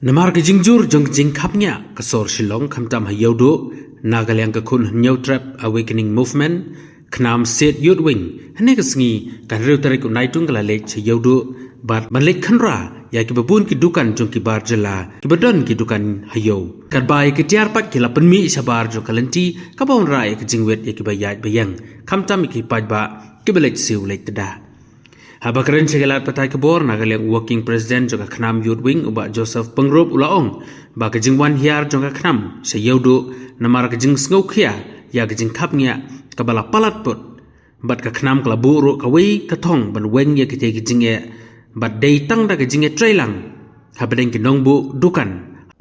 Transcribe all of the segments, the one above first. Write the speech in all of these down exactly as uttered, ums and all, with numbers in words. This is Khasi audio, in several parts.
Namar ka jingjur jong ka jingkhapngiah ka sor Shillong khamtam ha Ïewduh, na ka liang ka Khun Hynñiewtrep Awakening Movement, Khnam State Youth Wing, hynne ka sngi ka hynriew tarik u Naitung ka la leit sha Ïewduh bad ban leit khynra ïa kiba bun ki dukan jong ki bar jylla kiba don ki dukan ha Ïew. Katba ïa ki tiar pat ki la pynmih shabar jong ka lynti kaba wanrah ïa ka jingwit ïa kiba ïaid ba ïeng, khamtam ïa ki paidbah kiba leit siew leit tda. Haba kren sha ki lad pathai khubor na ka liang u Working President jong ka Khnam Youth Wing u Bah Joseph Pyngrope u la ong ba ka jingwan hiar jong ka Khnam sha Ïewduh namar ka jingsngewkhia ïa ka jingkhapngiah kaba la palat put. Bad ka Khnam ka la buh ruh kawei ka thong ban weng ïa kitei ki jingeh, bad dei tang da ka jingïatreilang hapdeng ki nongbuh dukan,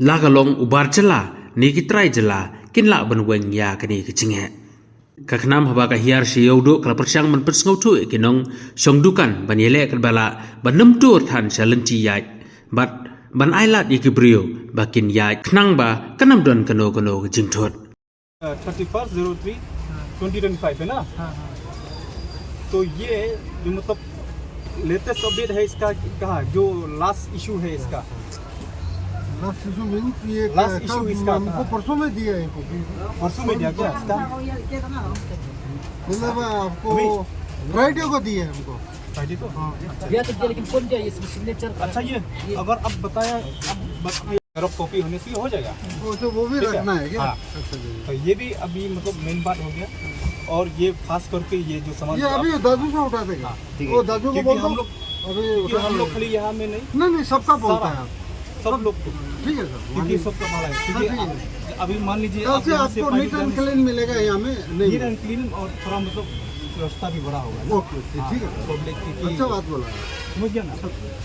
la ka long u bar jylla ne ki trai jylla kin lah ban weng ïa kane ka jingeh. Ka Khnam haba ka hiar sha Ïewduh ka la pyrshang ban pynsngewthuh ïa ki nongshong dukan ban ïaleh katba lah ban nym tur than sha lynti ïaid bad ban ai lad ïa ki briew ba kin ïaid khnang ba kan nym don kano kano ka jingthut. थर्टी फर्स्ट ज़ीरो थ्री ट्वेंटी ट्वेंटी फ़ाइव है ना? हाँ, हाँ। तो ये जो मतलब लेटेस्ट अपडेट है इसका, कहाँ जो लास्ट इशू है इसका? लास्ट इशू मीन्स ये लास्ट कल इशू इसका हमको कहाँ? परसों में दिया है इनको। परसों में दिया क्या इसका? मतलब आपको अभी फ्राइडे को दिए हमको। फ्राइडे को? हाँ। दिया तो दिया, लेकिन कौन दिया ये सिग्नेचर? अच्छा, ये ये अगर आप बताया, आप बत-, ज़ेरॉक्स कॉपी होने से हो जाएगा। वो तो, वो भी ठीक है? रखना है क्या? हाँ। अच्छा जी। तो ये भी अभी मतलब मेन बात हो गया। और ये खास करके ये जो सामान ये जो अभी आप दादू से उठा देगा। हाँ। ठीक है। वो दादू को क्योंकि बोल दो, हम लोग, अभी क्योंकि उठा हम लोग लेगा। खाली यहाँ में नहीं, नहीं, नहीं, सबका बोलता सारा, है। सब लोग को। ठीक है सर, क्योंकि मानिए। सबका भला है, हाँ, क्योंकि ठीक है। आप, अभी मान लीजिए कल आप से यहाँ से आपको पानी नीट एंड डालने से क्लीन मिलेगा यहाँ में, नहीं नीट मिलेगा। एंड क्लीन और थोड़ा मतलब रास्ता भी बड़ा होगा। ओके, ओके, हाँ, ठीक है सर। पब्लिक की, की अच्छा बात बोला है। समझ गया ना?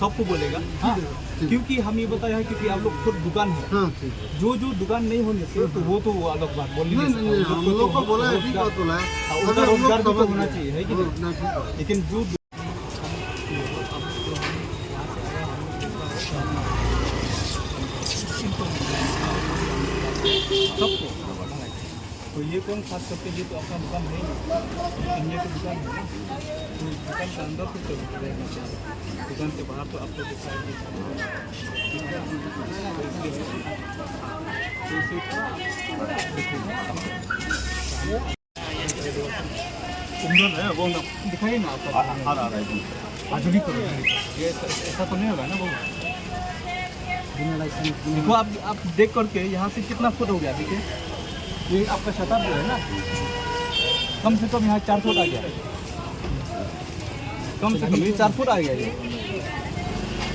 सबको बोलेगा। ठीक है, हाँ, ठीक है। क्योंकि हम ये बताया है, क्योंकि आप लोग खुद दुकान है। हाँ, ठीक है। जो, जो दुकान नहीं होने से, हाँ, तो हाँ। वो तो वो अलग बात, बोल नहीं नहीं, सकते। नहीं, नहीं, हम लोग को बोला है, ठीक बात बोला है। हाँ, अभी उनका हम लोग रोजगार भी तो समझ होना गए। चाहिए, है कि नहीं? हाँ, नहीं, ठीक बात। लेकिन जो सबको। तो ये कौन खास करके, ये तो आपका दुकान है ही नहीं। लेकिन ये तो दुकान है ना, तो दुकान के अंदर तो चलो, दुकान के बाहर तो आपको दिखाई नहीं। तो इसलिए, तो इसलिए उम्र है, वो ना दिखाइए ना आपका। आ, आ रहा है। आज भी करो। ये ऐसा, ऐसा तो नहीं होगा ना वो? बिना लाइसेंस, बिना देखो, आप, आप देख करके यहाँ से कितना फुट हो गया, देखिए। ये आपका शटर जो है ना, कम से कम यहाँ चार फुट आ गया। कम से कम ये चार फुट आ गया ये।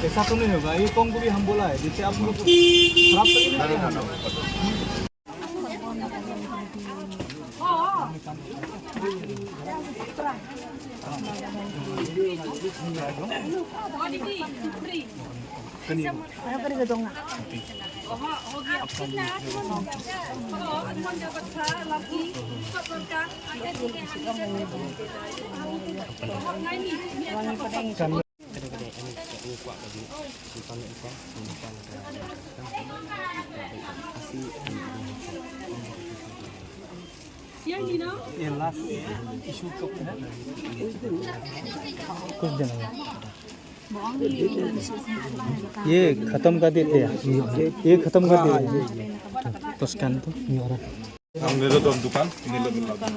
ऐसा तो नहीं होगा, ये कौन को भी हम बोला है, जैसे आप लोग खराब तो नहीं ना, ना, ना, ना। ये लास्ट इशू कब है? कुछ दिन हुआ। ये खत्म कर देते हैं, ये खत्म कर देते हैं। तो स्कैन तो हम ले लो तो दुकान, ले लो दुकान।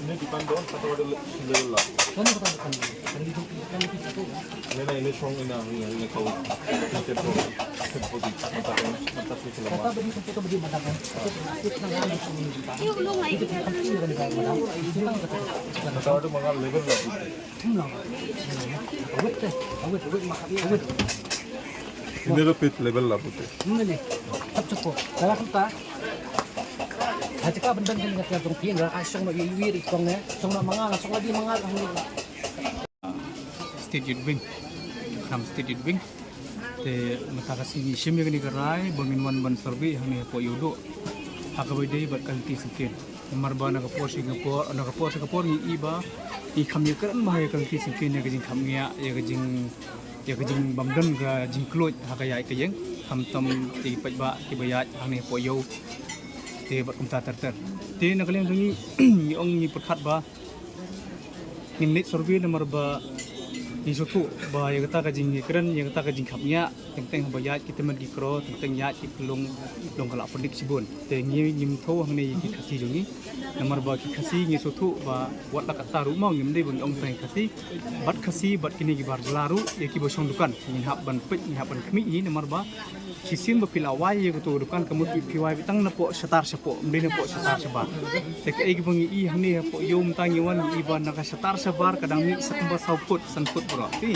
Ini dukan doang atau ada level lah? Ini, nah, ini song, ini, ini, ini kau. Ini tempo, tempo di mata, mata sih selama. Atau ada mengal level lah. Ini lebih level lah putih. Ini nih, tap cukup. Kalau kita, ha jaka bynta kan ka tiar jong phi, la ai shong noh ïa iwei i kong ne, shong noh ma nga, la shong lagi ma nga. State Youth Wing, Khnam State Youth Wing. Te mynta ka sngi shim ïa kane ka rai ba ngin wan ban survey hangne hapoh Ïewduh ha kaba ïadei bad ka lynti syngkien. Namar ba na ka por sha ka por, na ka por sha ka por ngi i ba ngi kham ïakren bha ïa ka lynti syngkien, ïa ka jingkhapngiah, ïa ka jing, ïa ka jingbym don ka jingkluid ha ka ïaid ka ïeng, khamtam ïa ki paidbah kiba ïaid hangne hapoh Ïew. Te bad kumta ter ter. Te na ka liang jong ngi, ngi ong ngi pyrkhat ba ngin leit survey namar ba Ngi sngewthuh ba ïa kata ka jingkren, ïa kata ka jingkhapngiah, teng teng ba ïaid ki tymmen ki kro, teng teng ïaid ki khlung, long ka la pyndik shibun. Te ngi ngim thew hangne ïa ki Khasi jong ngi. Namar ba ki Khasi ngi sngewthuh ba wat la katta ruh mo ngim dei ba ngi ong tang Khasi. Bad Khasi bad kine ki bar jylla ruh ïa ki ba shong dukan ngin hap ban peit, ngin hap ban khmih hi namar ba shisien ba phi la wai ïa kato ka dukan ka mut phi wai tang napoh shatar shapoh, ym dei napoh shatar shabar. Te kaei kaba ngi i hangne hapoh ïew mynta ngi wan ngi i ba na ka shatar shabar ka dang mih sa kumba saw phut san phut baroh. Te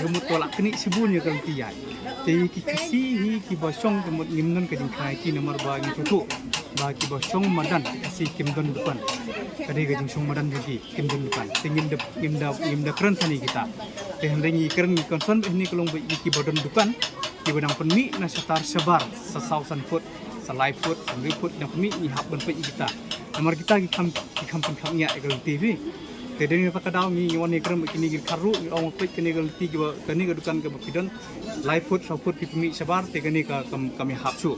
ka mut ka la knieh shibun ïa ka lynti ïaid. Te ki Khasi hi kiba shong ka mut ngim don ka jingkha ïa ki namar ba ngi sngewthuh ba kiba shong madan ki Khasi kim don dukan. Ka dei ka jingshong madan jong ki. Kim don dukan. Te ngim da, ngim da, ngim da kren than ïa kita. Te hynrei ngi kren ngi concern bad hynne ka long ba ïa kiba don dukan, kiba dang pynmih na shatar shabar, sa saw san phut, sa lai phut, san wei phut, dang pynmih ngi hap ban peit ïa kita. Namar kita ki kham, ki kham pynkhapngiah ïa ka lynti phi. Te dei na kata ka daw ngi, ngi wan ngi kren bad kine ki dkhar ruh, ngi ong peit kane ka lynti kiba, kane ka dukan kaba phi don, lai phut, saw phut phi pynmih shabar, te kane ka kam, kam ïahap shuh.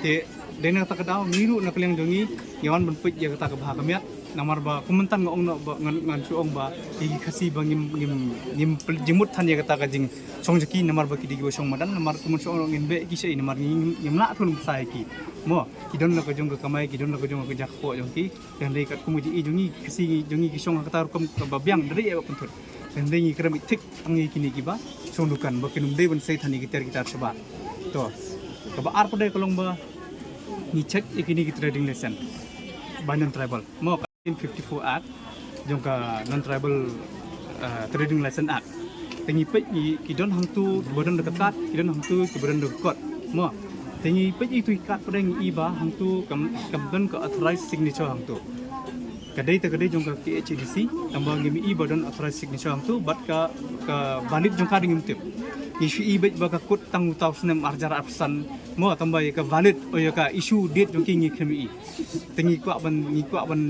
Te dei na kata ka daw ngi ruh na ka liang jong ngi, ngi wan ban peit ïa kata ka bha ka miat. Namar ba kum mynta nga ong noh ba ngan, ngan shu ong ba ïa ki Khasi ba ngim, ngim, ngim pynjingmut than ïa kata ka jingshong jong ki namar ba ki dei kiba shong madan namar kum shu ong noh ngin beh ki shaei namar ngi ngim, ngim lah thun bsa ïa ki. Mo, ki don la ka jong ka kamai, ki don la ka jong ka jaka kpoh jong ki. Te hynrei katkum ka jingïeit jong ngi ki Khasi jong ngi ki shong ha kata rukom kaba biang da dei ïa ba pynthut. Te hynrei ngi kren beit thik tang ïa kine kiba shong dukan ba kin ym dei ban sei than ïa ki tiar ki tar shabar. To, kaba ar pat dei ka long ba ngi check ïa kine ki trading license ba non tribal. Mo ka fifty-four Act jong ka Non Tribal, eh, Trading License Act. Te ngi peit ngi ki don hangtu kiba don da ka kad, ki don hangtu kiba don da ka kot. Mo. Te ngi peit ïa itu i kad pat ngi i ba hangtu kam, kam don ka authorized signature hangtu. Ka dei te ka dei jong ka K H A D C, tang ba ngi i ba don authorized signature hangtu bad ka, ka valid jong ka dei ngim tip. Ngi shu i beit ba ka kut tang uta u snem ar hajar arphew san. Mo, tang ba ïa ka valid, o ïa ka issue date jong ki ngi khlem i. Te ngi kwah ban, ngi kwah ban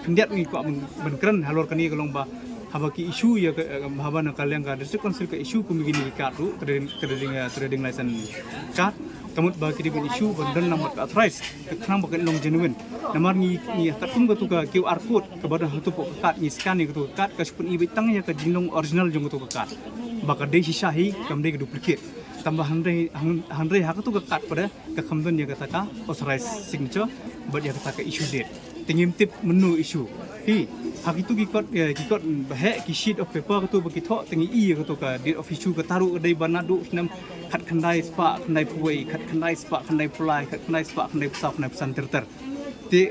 khyndiat, ngi kwah ban, ban kren halor kane ka long ba haba ki issue ïa ka, eh, haba na ka liang ka District Council ka issue kum kine ki kad ruh, trading, trading, eh, trading license card, ka mut ba ki dei ban issue ban don lang bad ka authorized, ka khnang ba kan long genuine. Namar ngi, ngi katkum katu ka Q R code kaba don hangtu poh ka kad, ngi scan ïa katu ka kad, ka shu pyni beit tang ïa ka jinglong original jong katu ka kad. Ba ka dei shisha hi, kam dei ka duplicate. Tang ba hynrei, hyn-, hynrei ha katu ka kad pat ka kham don ïa kata ka authorized signature bad ïa kata ka issue date. Te ngim tip mynno issue. Hi, ha kitu ki kot, eh, ki kot ba heh ki sheet of paper katu ba ki thoh te ngi i ïa katu ka date of issue kata ruh ka dei ba naduh snem khatkhyndai spah khyndaiphew wei, khatkhyndai spah khyndaiphew lai, khatkhyndai spah khyndaiphew saw, khyndaiphew san ter ter. Te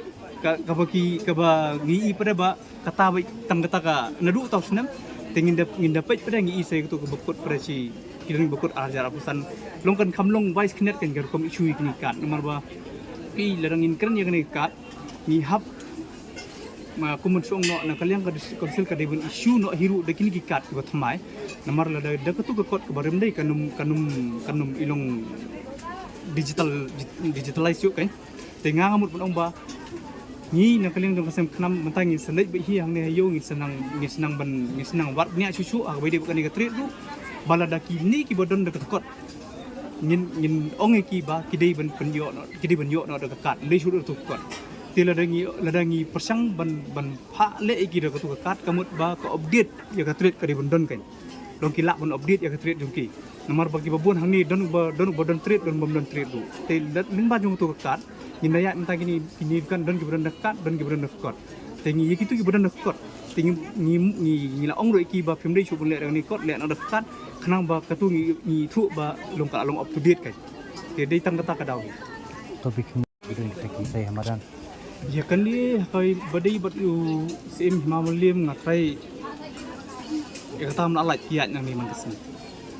ka, kaba ki, kaba ngi i pat ba kata ba tang kata ka naduh uta u snem. Te ngin da, ngin da peit pat ngi i sa ïa katu kaba kut pat shi ki don ba kut ar hajar arphew san. Long kan kham long bai sknet kan ka rukom issue ïa kine ki kad namar ba ki lada ngin kren ïa kane ka kad ngi hap ma kum ban shu ong noh na ka liang ka District Council ka dei ban issue noh hi ruh da kine ki kad kiba thymmai. Namar lada da katu ka kot kaba rim dei kan ym, kan ym, kan ym i long digital, digitalize shuh kan. Te nga nga mut ban ong ba ngi na ka liang jong ka seng khnam mynta ngin sa leit beit hi hangne ha ïew ngin sa nang, ngin sa nang ban, ngin sa nang wad bniah shuh shuh ha kaba ïadei bad kane ka trade ruh. Ba lada kine kiba don da ka kot ngin, ngin ong ïa ki ba ki dei ban pynïoh noh, ki dei ban ïoh noh da ka kad, lei shuh da ka kot. Te lada ngi, lada ngi pyrshang ban, ban phah leh ïa ki da katu ka kad ka mut ba ka update ïa ka trade ka dei ban don kan. Long ki lah ban update ïa ka trade jong ki. Namar ba kiba bun hangne don ba, don ba don trade, don bym don trade ruh. Te lyngba jong katu ka kad ngin da ïaid mynta kine, kine kan don kiba don da ka kad, don kiba don da ka kot. Te ngi ïa kitu kiba don da ka kot te ngi, ngi, ngi, ngi la ong ruh ïa ki ba phim dei shuh ban leh da kane ka kot, leh noh da ka kad. Khnang ba katu ngi, ngi thuh ba long ka la long up to date kan. Te dei tang kata ka daw. Topic. Bidung kita ki sai ha madan. Ïa kane ha kaba dei bad u Syiem Hima Mylliem nga trai. Ïa kata mynta lait ki ïaid nangne man ka sngi.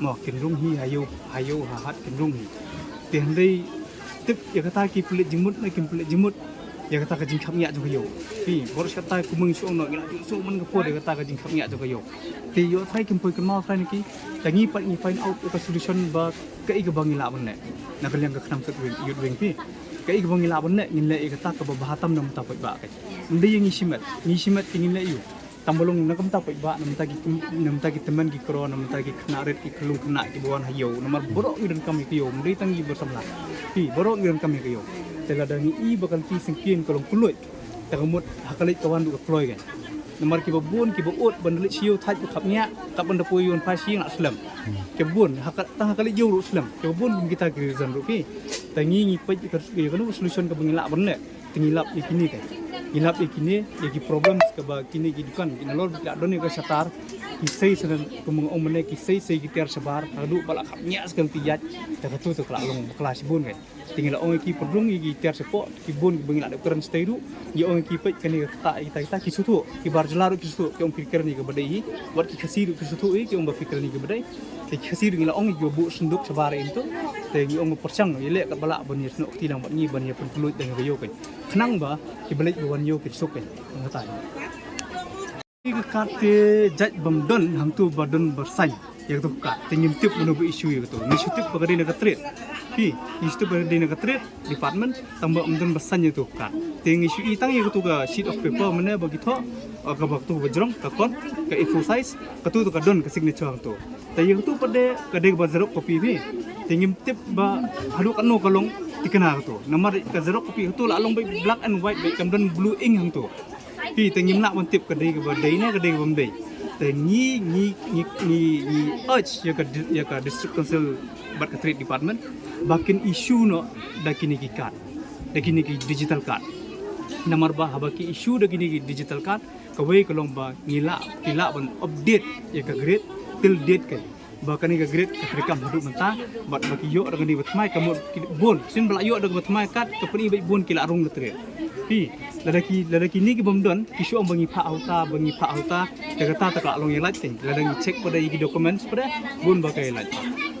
Mo kin rung hi ha ïew, ha ïew ha hat kin rung hi. Te hynrei tip ïa kata ki pynleit jingmut ne kim pynleit jingmut. Ïa kata ka jingkhapngiah jong ka ïew. Phi baroh shi katta kumne shu ong noh ngi la ju shu man ka por ïa kata ka jingkhapngiah jong ka ïew. Te ïoh trai kim poi kynmaw trai ne ki. Te ngi pat ngi find out ïa ka solution ba kaei kaba ngi lah ban leh. Na ka liang ka khnam sut wing, youth wing phi. Kaei kaba ngi lah ban leh, ngin leh ïa kata kaba bha tam na bynta paidbah ka. Ym dei ïa ngi shimet, ngi shimet te ngin leh ïa u. Tang ba long na ka bynta paidbah, na bynta ki, na bynta ki tymmen ki kro, na bynta ki khynnah rit ki khyllung khynnah kiba wan ha ïew. Namar baroh ngi donkam ïa ka ïew, ym dei tang ngi ba samla. Phi, baroh ngi donkam ïa ka ïew. Te lada ngi i ba ka lynti syngkien ka long kylluid. Te ka mut ha ka leit ka wan ruh ka kloi kan. Namar kiba bun kiba ud ban leit sha ïew thait ba khapngiah, kat ban da poi ïew phai shi ngat slem. Kiba bun ha ka, tang ha ka leit ïew ruh slem. Kiba bun kum kita ki reason ruh phi. Te ngi ngi peit ka, ïa kano solution kaba ngi lah ban leh. Te ngi lap ïa kine ka, ngi lap ïa kine, ïa ki problems kaba kine ki dukan ki nalor ki la don ïa ka shatar. Ki sei senen, kum nga ong mynne, ki sei sei ki tiar shabar, haduh ba la khapngiah sa ka lynti ïaid. Te katu te ka la long bakla shibun ka. Te ngi la ong ïa ki pyrshang, ïa ki tiar shapoh, ki bun kiba ngi la dep kren shatei ruh. Ngi ong ïa ki peit kane ka kata, kita kita ki sngewthuh, ki bar jylla ruh ki sngewthuh, ki ong phi kren ïa kaba dei hi. Wat ki Khasi ruh ki sngewthuh hi, ki ong ba phi kren ïa kaba dei. Te ki Khasi ruh ngi la ong ïa ki ba buh synduk shabar ïa kito. Te ngi ong pyrshang ïaleh katba lah ban ïasnoh kti lang bad ngi ban ïa pynkhlaiñ da ngi ba ïoh ka. Khnang ba kiba leit ba wan ïoh kin suk ka. Nga tai. Ïa ka kad te jait bym don hangto ba don ba sign ïa kato ka kad. Te ngim tip mano ba issue ïa kato. Ngi shu tip ba ka dei na ka trade. Phi, ngi shu tip ba ka dei na ka trade department, tang ba ym don ba sign ïa kato ka kad. Te ngi shu i tang ïa kato ka sheet of paper mynne ba ki thoh, ah, kaba kato ba jrong, ka kot, ka A four size, kato to ka don ka signature hangto. Te ïa kato pat de ka dei kaba xerox copy phi. Te ngim tip ba haduh katno ka long thikna kato. Namar ka xerox copy kato la long ba black and white, ba kam don blue ink hangto. Phi, te ngim lah ban tip ka dei kaba dei ne ka dei kaba ym dei. Te ngi, ngi, ngi, ngi, ngi urge ïa ka di-, ïa ka District Council bad ka Trade Department ba kin issue noh da kine ki kad, da kine ki digital kad. Namar ba haba ki issue da kine ki digital kad, kawei ka long ba ngi lah, ki lah ban update ïa ka grade till date ka. Ba kane ka grade ka treikam haduh mynta, bad ba ki ïoh da kane ba thymmai, ka mut ki bun sien ba la ïoh da kaba thymmai kad, ka pyni ba bun ki la rung na trade. Phi, lada ki, lada kine ki bym don, ki shu ong ba ngi phah hangta, ba ngi phah hangta, te kata te ka la long ïa lait kein. Lada ngi check pat ïa ki documents pat, bun ba ka ïa lait.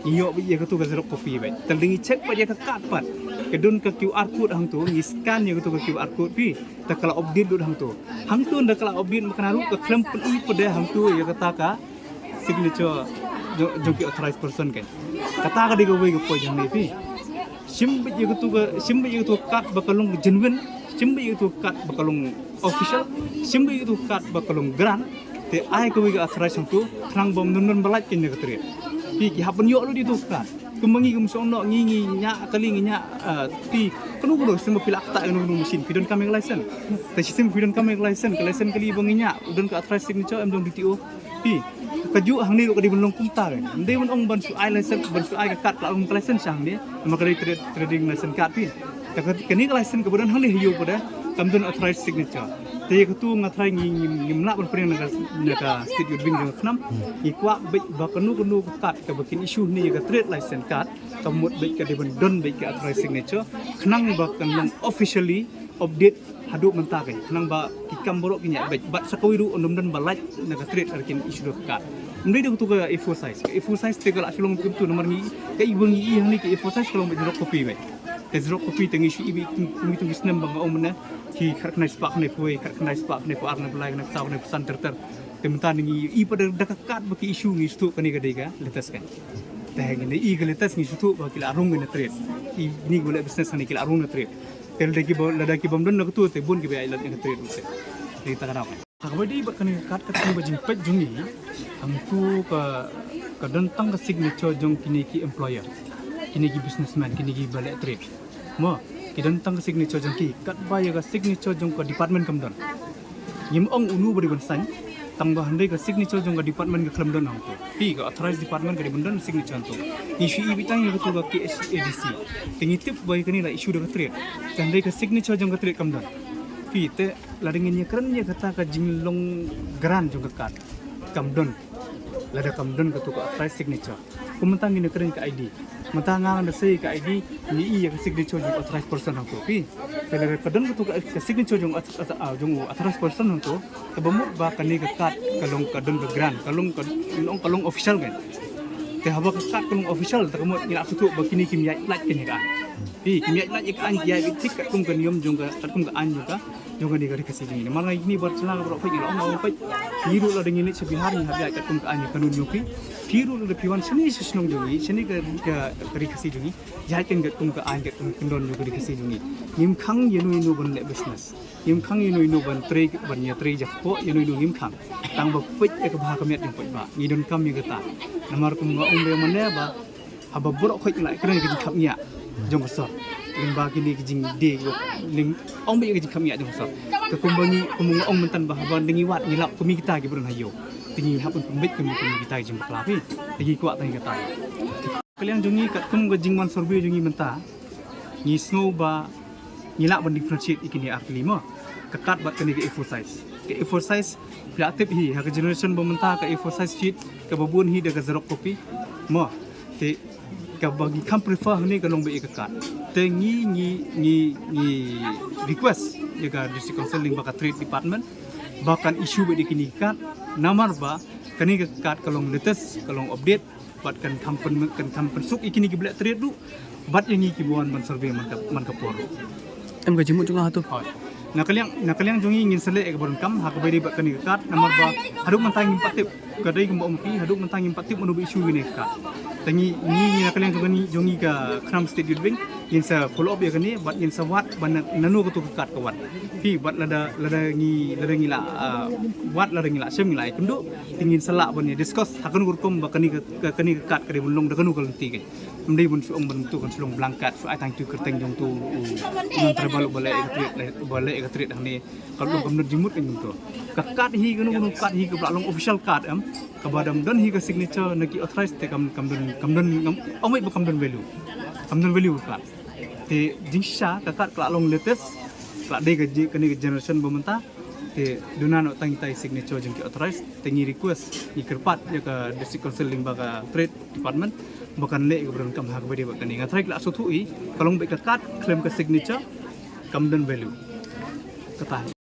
Ngi ïoh ba ïa kato ka xerox copy ba. Te lada ngi check pat ïa ka kad pat, ka don ka Q R code hangto, ngi scan ïa kato ka Q R code phi, te ka la update lut hangto. Hangto nda ka la update, ma kane ruh ka khlem pyni pat hangto ïa kata ka signature jong, jong ki authorized person kein. Kata ka dei kawei ka point hangne phi. Shim beit ïa kato ka, shim beit ïa kato ka kad ba ka long genuine, shim beit ïa kato ka kad ba ka long official, shim beit ïa kato ka kad ba ka long grant. Te ai kawei ka authorized hangto, khnang ba ym don ba lait kein na ka trade. Phi, ki hap ban ïoh lut ïa kato ka kad. Kumba ngi kum shong noh, ngi, ngi ñiah kali, ngi ñiah, ah, phi, kano kano shisien ba phi lah ktah ïa kano kano machine, phi donkam ïa ka license. Te shisien phi donkam ïa ka license, ka license kali ba ngi ñiah, u don ka authorized signature em jong D T O. Phi, kajuh hangne ruh ka dei ban long kumta re. Ym dei ban ong ban shu ai license, ban shu ai ka kad ka la long ka license sha hangne. Namar ka dei trade, trading license card phi. Te ka, kane ka license kaba don hangne ha ïew pat, kam don authorized signature. Te ïa kato nga tharai ngi, ngi, ngim lah ban pyrshang na ka, na ka State Youth Wing jong ka KHNAM. Ngi kwah beit ba kano kano ka kad kaba kin issue hangne ïa ka trade license card, ka mut beit ka dei ban don beit ka authorized signature, khnang ba kan long officially update haduh mynta kein, khnang ba ki kam baroh kin ïaid beit. Bad sa kawei ruh ym don ba lait na ka trade lada kin issue da ka kad. Ym dei da kato ka A four size. Ka A four size te ka la shu long kumto namar ngi, kaei ba ngi i hangne ka A four size ka long beit xerox copy beit. Te xerox copy te ngi shu i beit kum, kum, kum ki snem ba nga ong mynne, ki khatkhyndai spah khyndaiphew, khatkhyndai spah khyndaiphew ar, khyndaiphew lai, khyndaiphew san ter ter. Te mynta ngi i pat da ka kad ba ki issue, ngi sngewthuh kane ka dei ka latest kein. Te ngi i ka latest, ngi sngewthuh ba ki la rung na trade. Kine kiba leh business hangne ki la rung na trade. Te lada ki ba, lada ki bym don na kato te bun kiba ïaid lait na ka trade ruh te. Te kata ka daw. Ha kaba ïadei bad kane ka kad, ka tang ba jingpeit jong ngi, hangto ka, ka don tang ka signature jong kine ki employer, kine ki businessman, kine kiba leh trade. Mo, ki don tang ka signature jong ki, katba ïa ka signature jong ka department kam don. Ngim ong uno ba dei ban sign, tang ba hynrei ka signature jong ka department ka khlem don hangto. Phi, ka authorized department ka dei ban don signature hangto. Ngi shu i beit tang ïa kato ka K H A D C. Te ngi tip ba ïa kane la issue da ka trade. Te hynrei ka signature jong ka trade kam don. Phi, te lada ngin ïakren ïa kata ka jinglong grant jong ka kad, kam don. Lada kam don kato ka authorized signature. Kum mynta ngin ïakren ka I D. Mynta nga ngan da sei ka I D, ngi i ïa ka signature jong u authorized person hangto. Phi, te lada ka don kato ka, ka signature jong u auth-, auth-, ah, jong u authorized person hangto, kaba mut ba kane ka kad ka long, ka don ka grant, ka long, ka long, ka long official kein. Te haba ka kad ka long official, te ka mut ngi la sngewthuh ba kine kim ïaid lait kein ïa ka aiñ. Phi, kim ïaid lait ïa ka aiñ, ki ïaid beit thik katkum ka niyom jong ka, katkum ka aiñ jong ka, jong kane ka Ri Khasi jong ngi. Namar ngi kine bar jylla baroh phi, ngi la ong, ong phi. Ngi ruh lada ngin leit sha Bihar ngi hap ïaid katkum ka aiñ ka kanun jong phi. Phi ruh lada phi wan shane sha shnong jong ngi, shane ka, ka, ka Ri Khasi jong ngi, ïaid kein katkum ka aiñ, katkum ka kyndon jong ka Ri Khasi jong ngi. Ngim khang ïano ïano ban leh business. Ngim khang ïano ïano ban trei, ban ïatrei jakpoh, ïano ïano ngim khang. Tang ba peit ïa ka bha ka miat jong paidbah. Ngi donkam ïa kata. Namar kum nga ong ba mynne ba haba baroh khoit ngi la kren ka jingkhapngiah jong ka sor. Lyngba kine ki jingdie, lyngba ong ba ïa ka jingkhapngiah jong ka sor. Te kumba ngi, kumba nga ong mynta ba haba ngi wad ngi lap kum kita ki briew ha ïew. Te ngi hap ban pynbeit kum, kum kita ki jingbakla phi. Te ngi kwah tang kata. Ka liang jong ngi katkum ka jingwan survey jong ngi mynta, ngi sngew ba ngi lah ban differentiate ïa kine ar tylli mo. Ka card bad kane ka A four size. Ka A four size, phi lah tip hi ha ka generation ba mynta ka A four size sheet kaba bun hi da ka xerox copy mo. Te kaba ngi kham prefer hangne ka long ba ïa ka card. Te ngi, ngi, ngi, ngi request ïa ka District Council lyngba ka Trade Department ba kan issue beit ïa kine ki card, namar ba kane ka card ka long latest, ka long update, bad kan kham pyn, kan kham pynsuk ïa kine ki ba leh trade ruh, bad ïa ngi kiba wan ban survey man ka, man ka por ruh. Em ka jingmut jong nga hato? Hooid. Na ka liang, na ka liang jong ngi ngin sa leh ïa kaba donkam ha kaba ïadei bad kane ka card, namar ba haduh mynta ngim pat tip. Ka dei kumba ong phi, haduh mynta ngim pat tip mano ba issue ïa kane ka card. Te ngi, ngi, ngi na ka liang jong ngi, jong ngi ka Khnam State Youth Wing, ngin sa follow up ïa kane bad ngin sa wad ba na, nano kato ka card ka wan. Phi, bad lada, lada ngi, lada ngi lah, ah, wad, lada ngi lah shem, ngi lah ïakynduh, te ngin sa lah ban ïa discuss ha kano ka rukom ba kane ka, ka, kane ka card ka dei ban long da kano ka lynti ka. Ym dei ban shu ong ban tu kan shu long blanket, shu ai tang tu kyrteng jong tu u, u non-tribal ba leh ïa ka trade, ba leh ïa ka trade hangne. Ka long kam don jingmut kan jong tu. Ka card hi, kano kano card hi kaba lah long official card em, kaba dang don hi ka signature na ki authorized, te kam, kam don, kam don, kam, ong beit ba kam don value. Kam don value ka card. Te jingshisha ka card ka lah long latest, ka lah dei ka ji-, kane ka generation ba mynta. Te duna noh tang kita ki signature jong ki authorized. Te ngi request, ngi kyrpad ïa ka District Council lyngba ka Trade Department ba kan leh ïa kaba donkam ha kaba ïadei bad kane. Nga tharai ki lah sngewthuh hi, ka long beit ka card khlem ka signature kam don value. Kata hi.